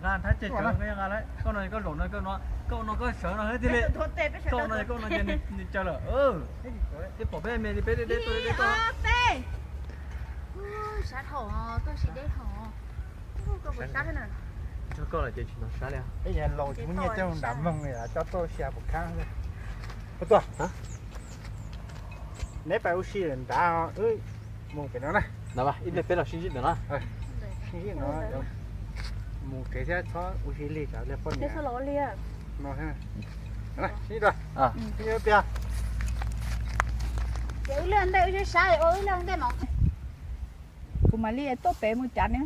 Nqa thab ces tsawv nqa nqa lawm. Koj no koj zaum no koj no, koj no koj sawv no thiaj li. Koj no koj no ces nws tsawv lawm. Peb pom peb me li peb deb deb tuaj deb deb tuaj. Sab dhau, tuaj sim deb dhau. Koj puas sab na? Koj lawm ces tsis hnov sab li. Peb yog laus tsis muaj nyiaj coj nram moog li, coj tuaj ua si puas khab. Puas tuaj? Neb pais ua si nrad, wb mus pem no na. Ib pliag peb los sib ntsib ntawm no. Sib ntsib no, mus kev thiab txhob ua si lig tsam li poj niam. No, sib ntsib dua. Sib ntsib dua. Ces wb laj ntej wb sab ua wb laj ntej no. Kuv mam li tuaj pem mus cav neb.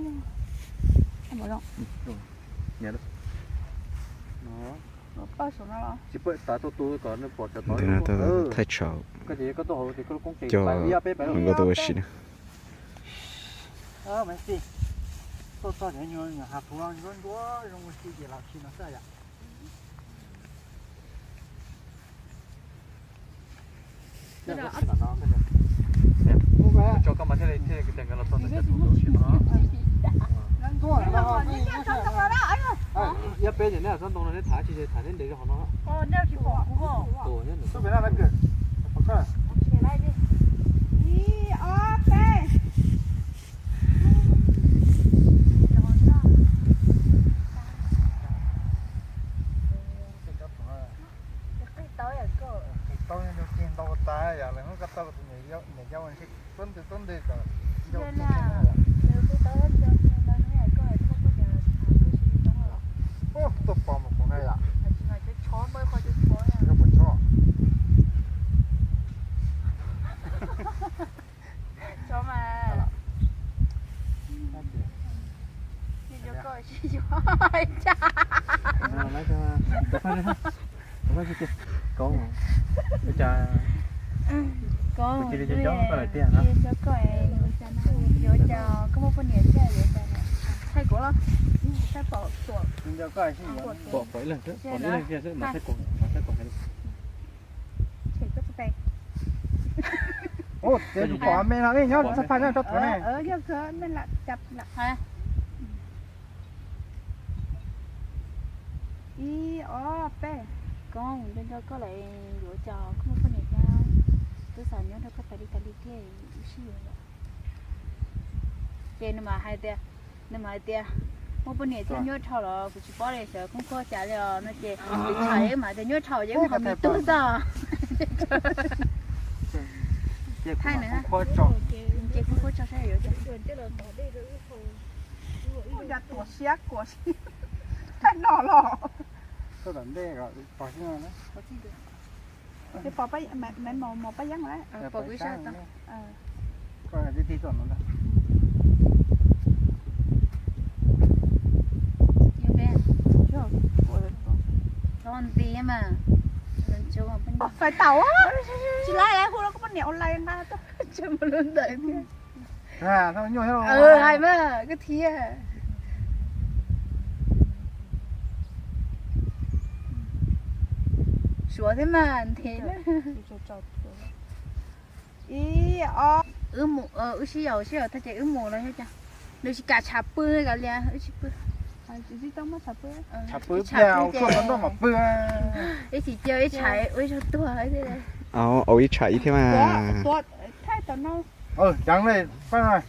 Tsis pub tav tuaj tu kom nws pom cov tod. Thaij tsam coj hluas nkauj tuaj ua si na. Tuaj txog cov nyuag hav phuv no ntsuab ntsuab zoo ua si ces los si no xwb yom. Tso koj mas thiaj li thiaj li nkawd los txog cov thaum ua si no. Yog peb ces neb txhob ntoo no neb tham tsis tham neb ntev zog qhov no. Qis tau, qis tau, cig ntau tas yam li hnub ko tau tus niam yau ntshe tub ntws tub ntws kom ncau. Tuaj pom mus kuv na yom. Yog puas tso? Tso mas. Koj, ua cas kuv cia li nco nco koj lawm tiag no. Yuav cas koj muaj poj niam thiab yuav cas? Thaij kuv los? Thaij pom tuam. Pom pom ib leeg, pom ib leeg kiag xwb mas thaij kuv, mas thaij kuv hais. Ua, tsev tsis pom me no, nyob txog pha nyob tso tuav ne. Yog kawg me lam cap lam. Ib ob peb. Koj, nco nco koj lawm, yuav cas koj muaj poj niam thiab? Twb xav nyob nrog koj tas li tas li thiab, wb sib yuav lawm. Ces nws mas hais tias, nws mas hais tias muaj poj niam thiab nyuaj dhau los kuv tsis paub li, xyov koob khuab cas li os no ces kuv tham wb mas tias nyuaj dhau ces wb ho me tub xwb. Thaij nws, ces koob khuab tso saib yuav cas. Ua cas tuam siab kuam siab thaij no los. Tes pom mos mos pab yeeb lawm. Pom kuv ib sab tau. Tso nti mas. Fais tau. Tsis laib hu rau koj poj niam online nqa tuaj tsev mus lub ntawd thiab. Hais mas koj thiab. Suav thiab mas nthi. Ib ob, wb mus, wb sib yaum sib yaum tag ces wb mus los yog cas? Nws tsis kam tshav pw kav liam wb tsis pw. Tshav pw, ib tsis cia ib tshav ua ib zaug tuag. Au ib tshav ib thiab mas.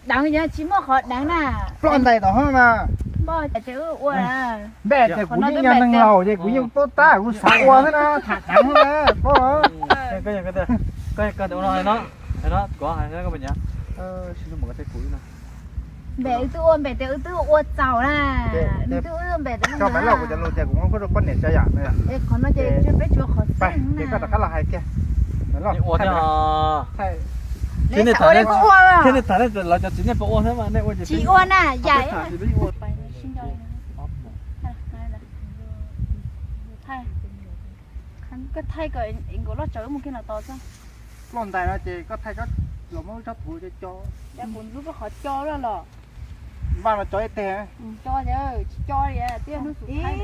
Deev, tsis muaj qhov deev na. Ploj ntais tom hoob na. Npaj ces kuv yeej yog neeg laus ces kuv yeej paub tab kuv xav ua xwb na, tham deev na. Npem wb twb ua npem tias wb twb ua txaus na. Nws twb ua npem tias wb ua txaus. Kuv muab koj rau poj niam tsa yam. Qhov no ces peb tsuas qhov xwb na. Koj rov qab los hais kiag. Ua thiab. Thiab nej tham nej los cov txiv nej puas ua thiab mas nej ua ces tsis ua na yam. Koj thaij kom nkaus loj tsaus wb mus kiag no tos xwb. Ploj ntais no ces koj thaij los muab tsob puv co co. Kuv lub koj qhov co loj los. Npaj no co ib teg. Co tsis co li, twb yog hnub xub thaij.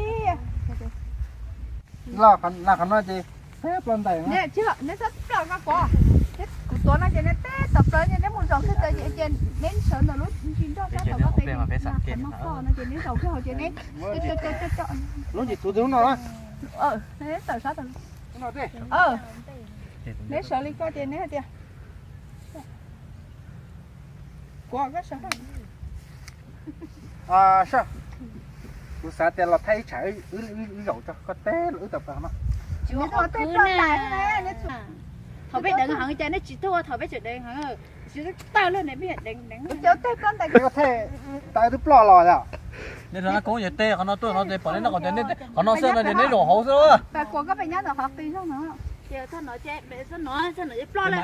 Los qhov no ces peb ploj ntais no. Neb txhob ploj no kuv, kuv tuav no ces neb teb tau plaws ces neb mus zov kawg ces neb sawv ntawm lub Peb ces neb hauv peb mas peb xam kev no ces neb zaum kiag hauv ces neb, lub ntsis tuv twg lub no na. Tawm sab, neb sawv li koj ces neb hais tias, kuv, koj sawv. Kuv xav tias los thaij ib tsam wb zaum tso, koj teb los wb tawm plaws no. Thaum peb deev heev cas neb tsis tuaj, thaum peb tseem deev heev, tsis tawg lawm ne, peb deev deev. Koj thaij tas twb ploj los yom. Neb rov qab koob yog tej qhov no tuaj no ces pom neb noj qhov tias qhov no xwb no ces neb zaum hauv xwb.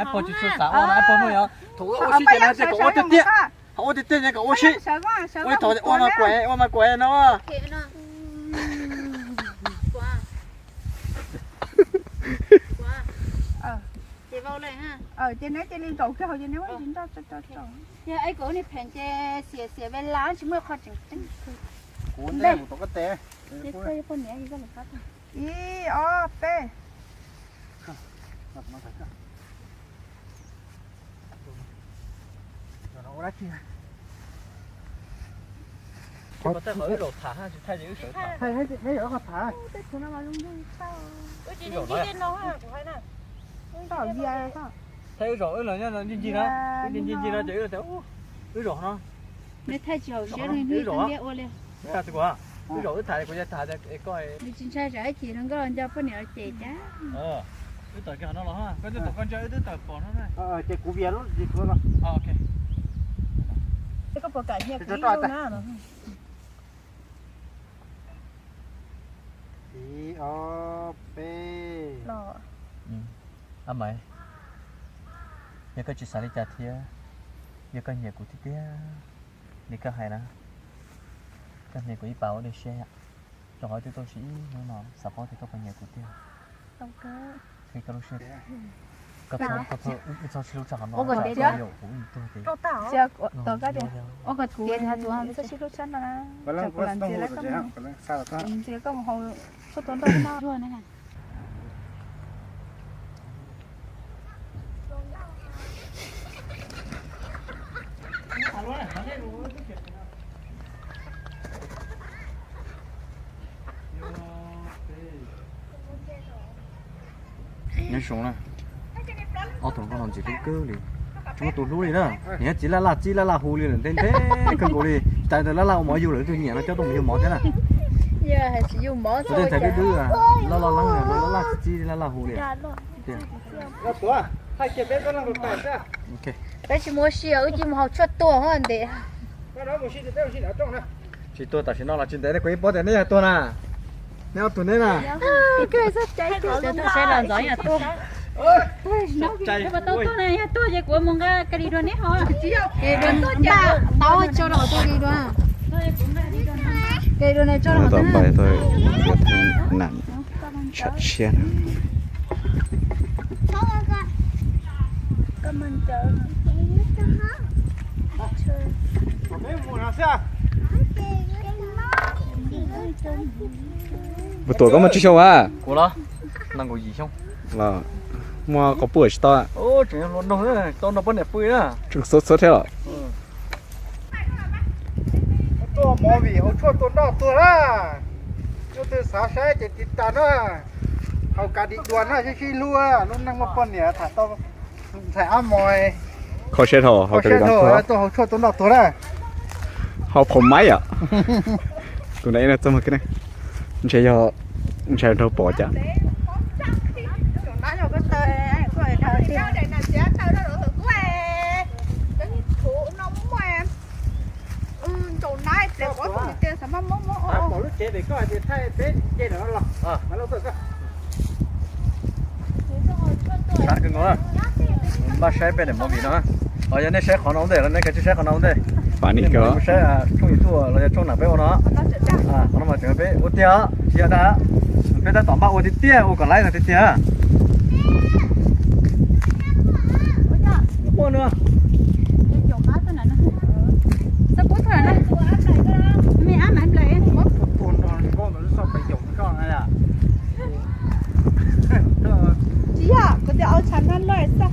Ib pog tsis tshua xav ua no, ib pog muaj yog thaum ua si ces no ces kom ua tiag tiag. Ho ua tiag tiag ces kom ua si. Ua ib tog ua mas kuav, ua mas kuav no. Ces neb cia li zaum kiag hauv ces neb ua tsis nroj tso tso tso. Yog es kom ua niag pheem ces xiam xiam ve las tsis muaj qhov tseem ceeb. Kuv ntej mus tom koj tes. Ib ob peb. Thaij wb zaum wb los nyob ncig ncig na, ncig ncig no ces wb tias wb zaum no. Neb thaij tsis haum siab li, wb zaum, wb zaum wb tham kuv yog tham tias koj, nws tsis ntshai tsam ib chim hluas nkauj los nco poj niam los cem cas. Wb tawm kiag qhov no los, koj twb pom koj ntsia wb twb tawm pom no na. Ces kuv vias lub ntsis tuv los. Koj puas kam nyiam kuv ib lub na? Ib ob peb. Ab Maiv, yog koj tsis xav li cas thiab, yog koj nyiam kuv tiag tiag li koj hais na, koj hnia kuv ib pas ua dej siab, rau qhov twb tuaj ua si ib hnub no xav paub tias koj puas nyiam kuv tiag. Qhib koj lub siab, koj txhob, wb txhob sib hlub tshaj qhov no, txhob yaum kuv wb tuag ces. Ua kom tiav, txhob sib hlub tshaj no, ntxias koj mus hauv tshuaj tua nroj no. Nyob zoo na, ob tug nkauj no ntxim hlub kawg li, tsis muaj tus hlub li na. Niam txiv laj laj txib laj laj hu li lawm ntev ntev kawg nkaus li. Cas laj laj ua mov yug lawm, tus nyiam no coj tuaj mus yug mov thiab na. Tus dej ntxhais dub dub, laj laj leeb, laj laj txib txib laj laj hu li. Peb tsis mus ua si, wb cia li mus haus tshuaj tua hos ntev. Tsis tuag tam sim no los tsis ntev, nej kuv ib pob tias neb yog tuag na. Neb ob tug neb na. Saib los ntxov yog tuag. Yog tuag ces kuv mus nqa ka li dua neb ho. Ka li dua tso los tuag li dua. Ka li dua tso los tuag. Nam tshav tshiab na. Puas tuam koj muaj tsib xyoo a? Kuv los, nees nkaum yim xyoo. Los muaj qhov puaj tsis tau? Tseem yog hluas nraug, tau nrog poj niam pw na. Tseem xub xub thiab los. Tuaj movie haus tshuaj tua nroj tuag na. Leej twg xav saib ces tiv tas na. Haus ka di dua na, sib sib hlub, lub neej muaj poj niam tham tau ntxhais ab mos. Kho siab dhau, kho siab dhau, tuaj haus tshuaj tua nroj tuag na. Haus phaum maib yom. Tus ntawd txoj muag, ntshe yog, ntshe raug pom cas. Sab kawg nkaus. Npaj saib peb daim movie no. Yog nej saib qhov no ua ntej los nej kav tsij saib qhov no ua ntej. Saib tshooj YouTube los yog tshooj nam peb ua no. Qhov no mas tseem peb ua tiag, tsis yog dag. Peb tab tom npaj ua tiag tiag, ua kom laib no tiag tiag. Tsis yog, kuv tias ua tshav nag loj xwb.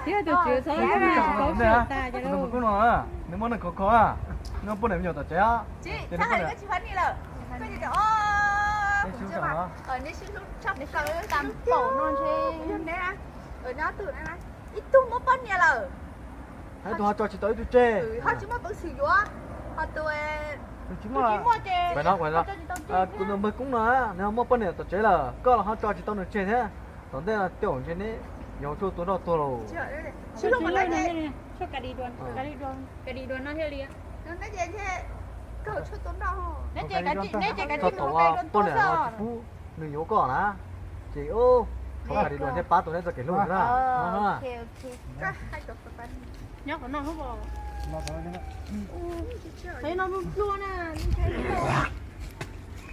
Tus tswv txhob, tus ntawd, tus ntawd Koob no, nws muaj neeg khov kho, nws poj niam me nyuam tom tsev os. Ces nws poj niam, ib tug ho tso tsis tau ib tug tseg, tus tsis muaj, tus ntawd npawg Koob no, nws ho muaj poj niam tom tsev lawm, koj los ho tso tsis tau nws tseg thiab. Tom ntej no caum ntshe neb yuav tshuaj tua nroj tuag lauj. Thaum poj niam no tsis pub nws yuav koj na, ces tshuav ka di luas thiaj pab tau neb txoj kev hlub na.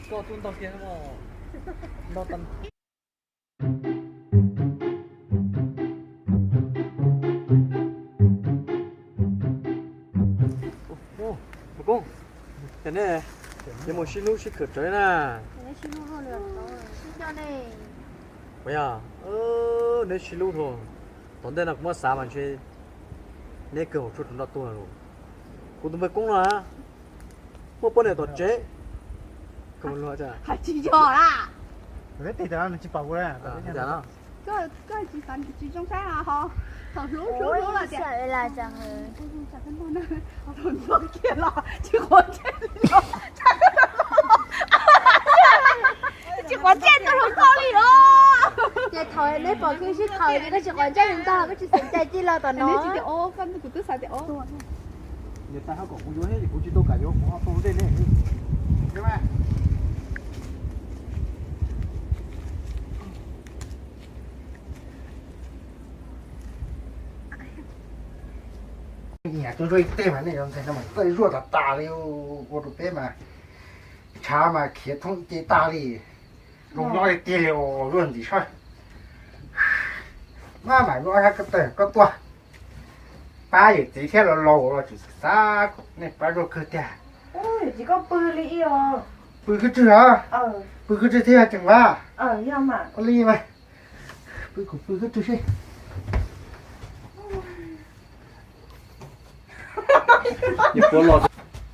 Koj tuaj ntog kiag, ntog tag. Mus koob, ces nej yuav mus sib hlub sib khawm tsawv na. Ua yog neb sib hlub dhau, tom ntej no kuv muab xav mas ntshe neb kawg hauv tshuaj rau nroj tuag lauj. Kuv tus npawg Koob no muaj poj niam tom tsev. Hais tsis yog na. Nws tsis pom kuv. Koj tsis xav tsis zoo saib ho. Thaum hlub hlub hlub los tias, thaum npog kiag los tsis quav ntsej li los, tsis quav ntsej tau hluas nkauj li os. Ces thaum neb pom kiag sib khawm ces koj tsis quav ntsej li ntag, koj tsis xav cai cia los tom no. Kuv twb xav tias, niam tais ho kom kuv yuav thiab ces kuv tsis tau kam yuav, kuv ho tau dej ne. Nyiam tus zuaj ib teg mas nej yuav ntxhais no mas txawj zuaj tas tas li, ua rau peb mas tshav mas khiav thoob ib ce tag li. Zoo nyob li tiag li os, zuaj ntxim saib. Maj mam zuaj sab koj tawg koj tuaj. Pab yawm txiv thiab laus laus los tseem xav xav nej pab zuaj kawg tiag. Tsis koj pw li ib os. Pw khwb rwg os. Pw khwb rwg thiab tseem vaj. Ua li mas pw kuv pw khwb rwg seb.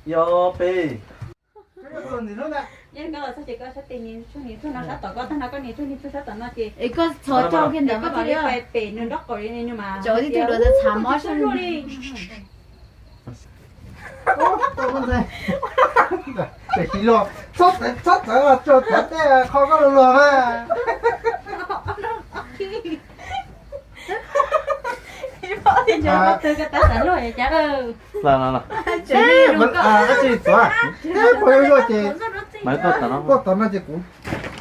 Yog peb Es koj txhob coj kiag ntawd, koj li pem nws nraub qaum li nws mas cov tib tug duav ntawd txhav mob sab li. Txhob txawv, txhob txawv, txhob txawv, tso txawv tej qho koj luag luag mas. Ab tsi txuav, peb pom yuav zuaj ces tuaj tom no ces kuv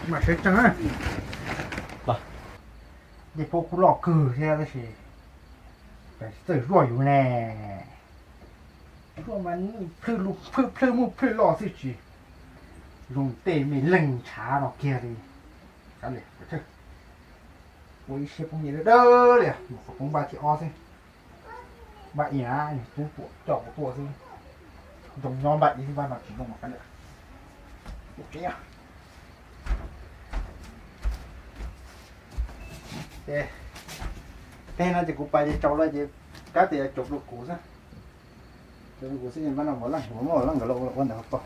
mam sawv tsees. Ces pom kuv los kawg thiab tab sis tsis txawj zuaj yus ne. Zuaj mas plhwj plhwj muj plhwj loj xwb tsis zoo tej me leeg ntshav no kiag li. Ua ib siab poob nyiaj dawb dawb li, mus qhov poob npaj thib ob xwb. Npaj ib na, yog tub tuam coj kuv tuaj xwb. Zoo nyob npaj ib xwb, npaj no tsis zoo mas kav liam. Teg no ces kuv pais ces tsaus lawm ces kab tias caum rau kuv xwb. Caum rau kuv xwb ces npaj no mus leej, mus leej nkawd los ua ntawd tau.